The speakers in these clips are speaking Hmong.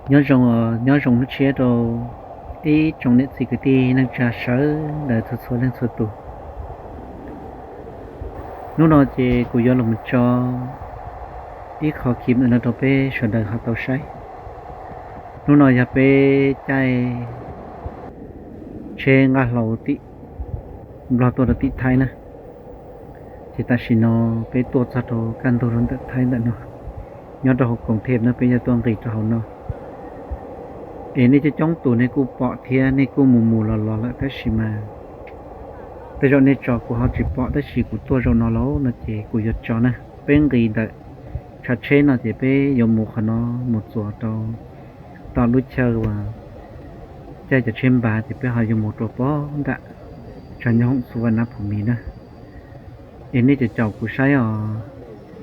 Nyob zoo, nyob zoo hnub tshiab rau ib tsoom niam txiv kwv tij neej tsa sawv daws txhua txhua leej txhua tus. Hnub no ces kuv yuav los mus tso ib qho clip no rau peb sawv daws ho tau saib. Hnub no yog peb caij tsheb nqaj hlau tim Nplog tuaj rau tim Thaib na. Ces tam sim no peb tuaj txog rau kaj ntug rau ntawm Thaib ntawm no, nyob rau hauv koom them no peb yog tuaj nqis rau hauv no. Es nej coob coob tus nej kuj pom thiab nej kuj mus mus los los lawm tab sis mas tej zaum nej tso kuv ho tsis pom tab sis kuv tuaj zaum no lauj no ces kuv yuav tso na. Peb nqis ntawm tshav tsheb no ces peb yuav mus qhov no mus txuas rau tom lub chaw uas caij cov tsheb npav ces peb ho yuav mus rau pog nram tshav nyob hoom Xu Vaj Nab Phum Mis na. Es nej caum caum kuv saib os,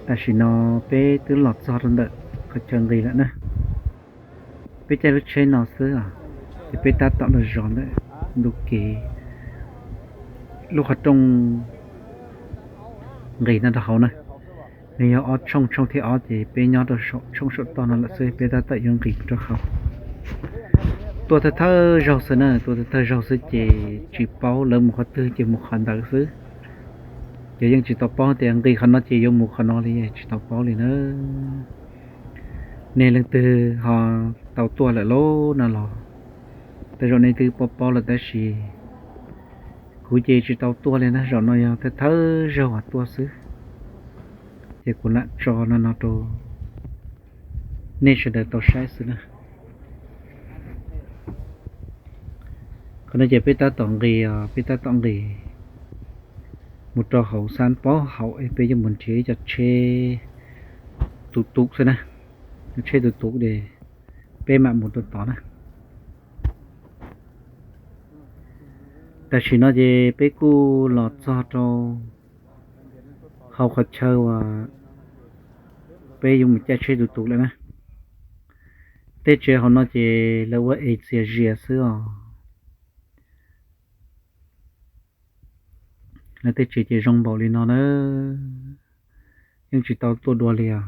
tam sim no peb twb los txog rau ntawm qhov chaw nqis lawm na. Peb caij lub tsheb no xwb os, ces peb tab tom los zov ntawm ntu kev lub qhov rooj nqis no rau hauv na. Nws yog ob tshooj, tshooj thib ob ces peb nyob rau saum tshooj saum toj no lawm xwb, peb tab tom yuav nqis rau hauv. Tuaj thawj thawj zaug xwb na, tuaj thawj thawj zaug xwb ces tsis paub lawv mus qhov twg ces mus qhov ntawd xwb. Ces yeej tsis tau paub tias nqis qhov no ces yuav mus qhov no li, tsis tau paub li na. Nej leej twg ho tau tuaj lawm lauj no los tej zaum nej twb paub paub lawm tab sis kuv ces tsis tau tuaj li na, zaum no yog thawj thawj zaug tuaj xwb. Ces kuv lam tso no no rau nej sawv daws tau saib xwb na. Qhov no ces peb tab tom nqis, peb tab tom nqis mus rau hauv xab pob hauv es peb yuav mus nrhiav ib cov tsheb tus tus xwb na. Cov tsheb tus tus es peb mam mus rau tod na. Tam sim no ces peb kuj los txog rau hauv qhov chaw uas peb yuav mus caij tsheb tus tus lawm na. Tej tsev hauv no ces lawv ua es txias zias xwb os. Lawv tej tsev ces zoo npaum li no na. Yeej tsis tau tuaj dua li os.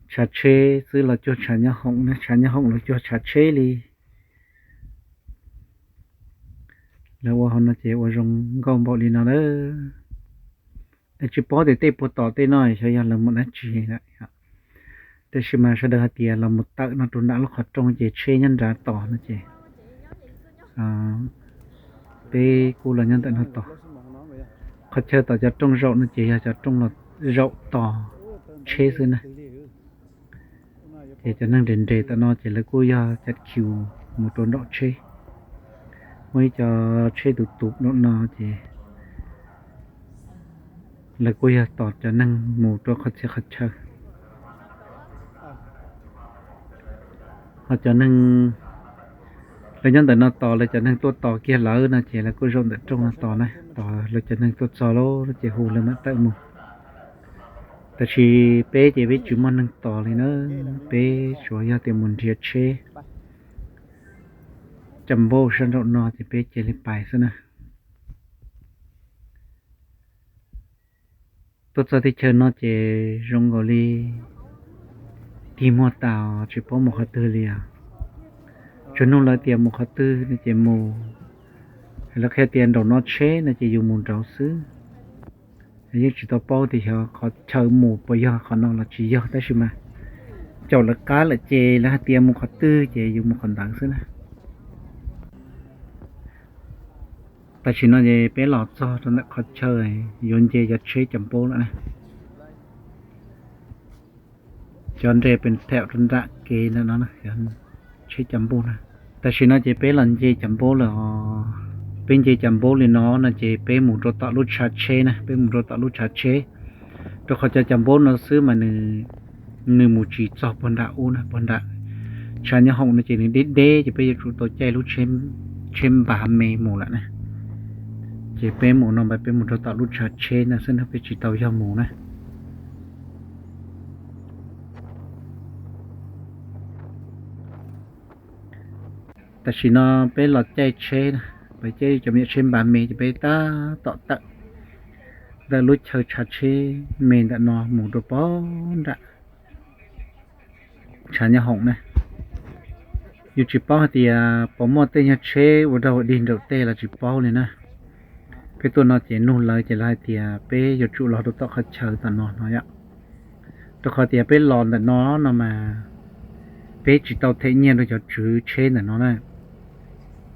Tshav tsheb xwb los cuag tshav nyob hoom na, tshav nyob hoom los cuag tshav tsheb li. Lawv ua hauv no ces ua zoo nkauj npaum li no na. Es tsis paub tias tej puag tom tej no xyov yog lawv mus dab tsi lawm. Tab sis mas sawv daws hais tias los mus tawm no rau nram lub qhov rooj ces tsheb nyob nrad tos no ces peb kuj los nyob ntawm no tos. Qhov chaw tom cov rooj zaum no ces yog cov rooj los zaum tos tsheb xwb na. Ces cov neeg nres nres tom no ces lawv kuj yog cov khiv mus rau nraum tsheb. Muaj ib co tsheb tus tus nraum no ces lawv kuj yog tos cov neeg mus rau qhov txhia qhov chaw. Ho cov neeg lawv nyob ntawm no tos lawv cov neeg tuaj tos kiag lawv no ces lawv kuj zaum ntawm rooj no tos na, tos lawv cov neeg tuaj txog lawm ces hu lawv mam tawm mus. Tab sis peb ces peb tsis muaj neeg tos li na, peb tsuas yog tias mus nrhiav tsheb cam npauj sab nraum no ces peb cia li pais xwb na. Tuaj txog teb chaws no ces zoo nkaus li tig muag tas tsis paub mus qhov twg li os. Tsuas nug lawv tias mus qhov twg no ces mus, lawv qhia tias nraum no tsheb no ces yus mus nraud xwb. Yeej tsis tau paub tias xyov qhov chaw mus puas yog qhov no los tsis yog tab sis mas caum lawv qab lawm ces lawv hais tias mus qhov twg ces yus mus qhov ntawd xwb na. Tam sim no ces peb los txog rau ntawm qhov chaw yuav nce cov tsheb cov npaub lawm na. Cov nres pes thaum rau nram kev ntawm no, tsheb cov npaub na. Tam sim no ces peb los nce cov npaub lawm os. Peb nce cov npaub li no no ces peb mus rau tom lub tshav tsheb na, peb mus rau tom lub tshav tsheb. Rau qhov cov cov npaub no xwb mas nws mus tsis txog puag nram ub na, puag nram tshav nyob hoom no ces nws deb deb ces peb yuav tsum tau caij lub tsheb npav me mus lawm na. Ces peb mus no mas peb mus rau tom lub tshav tsheb no xwb na, peb tsis tau yog mus na. Tam sim no peb los caij tsheb na, peb caij cov me tsheb npav me ces peb tab tom tawm ntawm lub chaw tshav tsheb me ntawm no mus rau pog nram tshav nyob hoom na. Yus tsis paub hais tias puas muaj tej nyuag tsheb ua dog ua dig nraum tej los tsis paub li na. Peb tuaj no ces nug lawv ces lawv hais tias peb yuav tsum los rau tom qhov chaw tom no no yom. Rau qhov tias peb los ntawm no no mas peb tsis tau them nyiaj rau cov tswv tsheb ntawm no na.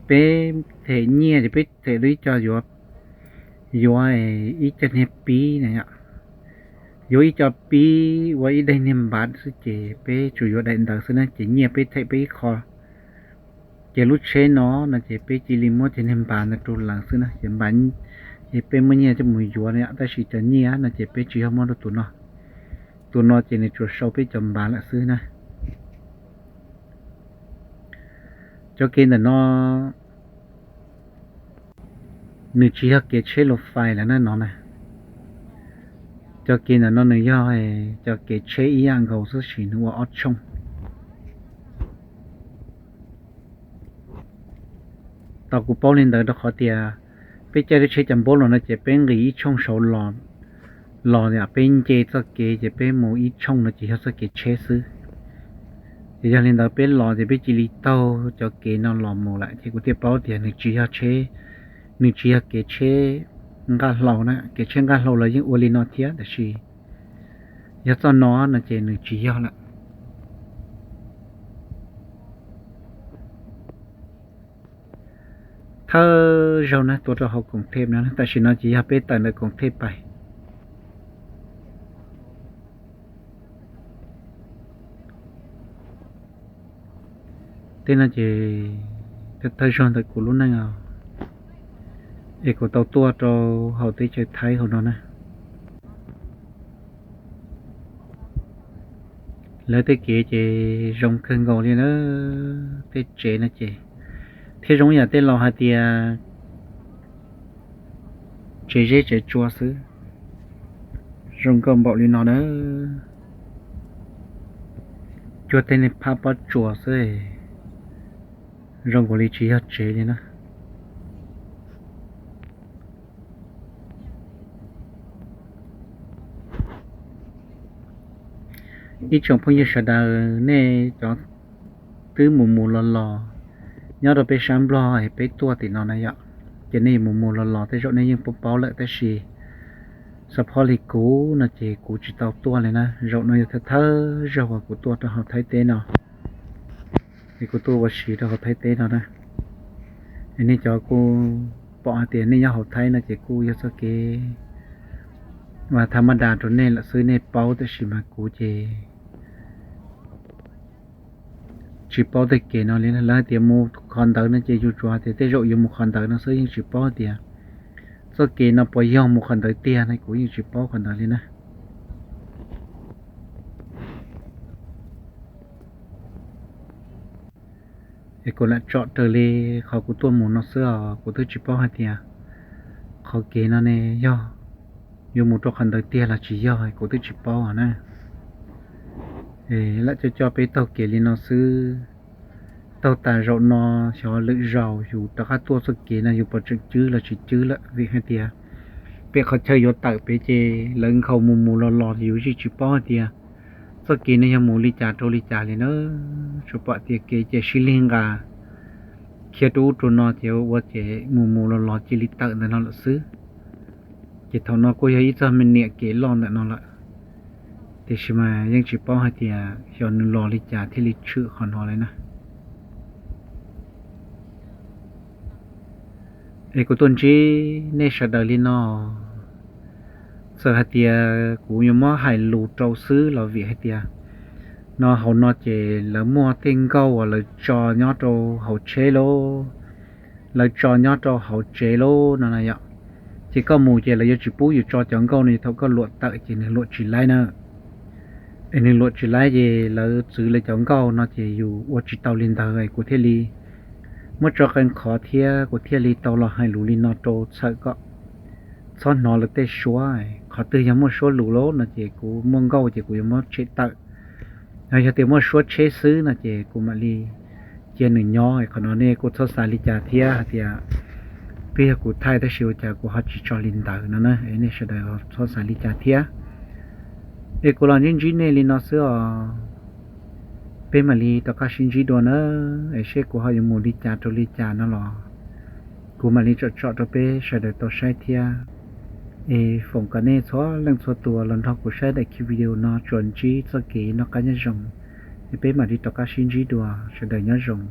Peb them nyiaj ces peb them rau ib co yuav, yuav ib co niag pib na yom. Yuav ib co pib ua ib daim niag npav xwb ces peb tsuas yuav daim ntawd xwb na ces nyiaj peb them peb ib qho. Ces lub tsheb no no ces peb cia li muab cov niag npav ntawd rau lawv xwb na ces npav, ces peb muab nyiaj coj mus yuav na yom, tab sis cov nyiaj no ces peb tsis yog muab rau tus no. Tus no ces nws tsuas sau peb cov npav lawm xwb na. Cov kev ntawm no nws tsis yog kev tsheb lus fais lawm na no na. Cov kev ntawm no nws yog cov kev tsheb ib yam nkaus xwb sis nws ua ob tshooj. Tau kuv paub li ntawd rau qhov tias peb caij lub tsheb cov npaum los no ces peb nqis ib tshooj saud los, los peb nce txoj kev ces peb mus ib tshooj no ces yog txoj kev tsheb xwb. Ces yog li ntawd peb los ces peb cia li taug cov kev no los mus lawm ces kuv thiaj paub tias nws tsis yog tsheb, nws tsis yog kev tsheb nqaj hlau na, kev tsheb nqaj hlau los yeej ua li no thiab tab sis yog txoj no no ces nws tsis yog lawm. Thawj zaug na tuaj rau hauv Koom Thej no, tam sim no ces yog peb tawm ntawm Koom Thej pais. Tej no ces thawj zaug ntawm kuv lub neej os, es kuv tau tuaj rau hauv teb chaws Thaib hauv no na. Lawv tej kev ces zoo kawg nkaus li na, tej tsev no ces thiab zoo yam tej laus hais tias tsev zeb tsev tsua xwb. Zoo nkauj npaum li no na, cuag tej niag phab pob tsuas xwb, zoo nkaus li tsis yog tsev li na. Ib tsoom phooj ywg sawv daws, nej cov twb mus mus los los nyob rau peb sab Nplog es peb tuaj tim no na yom, ces nej mus mus los los tej zaum nej yeej paub paub lawm tab sis xav phob li kuv no ces kuv tsis tau tuaj li na. Zaum no yog thawj thawj zaug uas kuv tuaj rau hauv Thaib teb no, es kuv tuaj ua si rau hauv Thaib teb no na. Es nej cov kuj pom hais tias nej nyob hauv Thaib no ces kuj yog txoj kev mas tha maj das rau nej lawm xwb nej paub, tab sis mas kuv ces tsis paub tej kev no li. Lawv hais tias mus qhov ntawd no ces yus tsuas hais tias tej zaum yuav mus qhov ntawd no xwb, yeej tsis paub hais tias txoj kev no puas yog mus qhov ntawd tiag no, kuv yeej tsis paub qhov ntawd li na. Es kuv lam tsom raws li qhov kuv tuaj mus no xwb os, kuv twb tsis paub hais tias qhov kev no ne yog yuav mus rau qhov ntawd tiag los tsis yog, kuv twb tsis paub os na. Lam coj coj peb taug kev li no xwb, taug tas zaum no xyov lwm zaus yus rov qab tuaj txoj kev no yus puas tseem cwb los tsis cwb lawm, vim hais tias peb qhov chaw yuav tawm pem ces lawv nkhaus mus mus los los yus yeej tsis paub hais tias txoj kev no yog mus li cas rau li cas li na. Tsuas pom tias kev ces sib lig nqa khiav rau ub rau no ces ua ces mus mus los los cia li tawm ntawm no lawm xwb. Ces thaum no kuj yog ib txoj me niam kev loj ntawm no lawm, tiam sis mas yeej tsis paub hais tias xyov nws los li cas thiaj li tshwm qhov no li na. Es kuv tuaj ntsib nej sawv daws li no, txawm hais tias kuv yuav muab hais lus rau xwb los vim hais tias no hauv no ces lawv muaj tej nkauj uas lawv tso nyob rau hauv tsheb lauj, lawv tso nyob rau hauv tsev lauj no na yom. Ces koj mus ces lawv yuav tsis pub yus tso cov nkauj no, thaum koj luam tawm ces nws luam tsis laib na. Es nws luam tsis laib ces lawv txwv lawv cov nkauj no ces yus ua tsis tau li ntawd, kuv thiaj li muab tso qee qhov thiab kuv thiaj li tau los hais lus li no rau txhawm kom txhob hnov lawv tej suab. Qhov twg yog muaj suab lus lauj no ces kuv muaj nkauj ces kuv yuav muab tshem tawm. Yog tias muaj suab tsheb xwb no ces kuv mam li cia nws nyob. Qhov no nej kuj txhob xav li cas thiab hais tias twb yog kuv thaij tab sis ua cas kuv ho tsis tso li ntawd no na, nej sawv daws txhob xav li cas thiab. Es kuv los ntsib ntsib nej li no xwb os. Peb mam li rov qab sib ntsib dua na, es seb kuv ho yuav mus li cas rau li cas no los kuv mam li tsom tsom rau peb sawv daws tau saib thiab. Es foom kom nej txhua leej txhua tus los nrog kuv saib daim video no tsuas ntsib txoj kev noj qab nyob zoo, es peb mam li rov qab sib ntsib dua, sawv daws nyob zoo.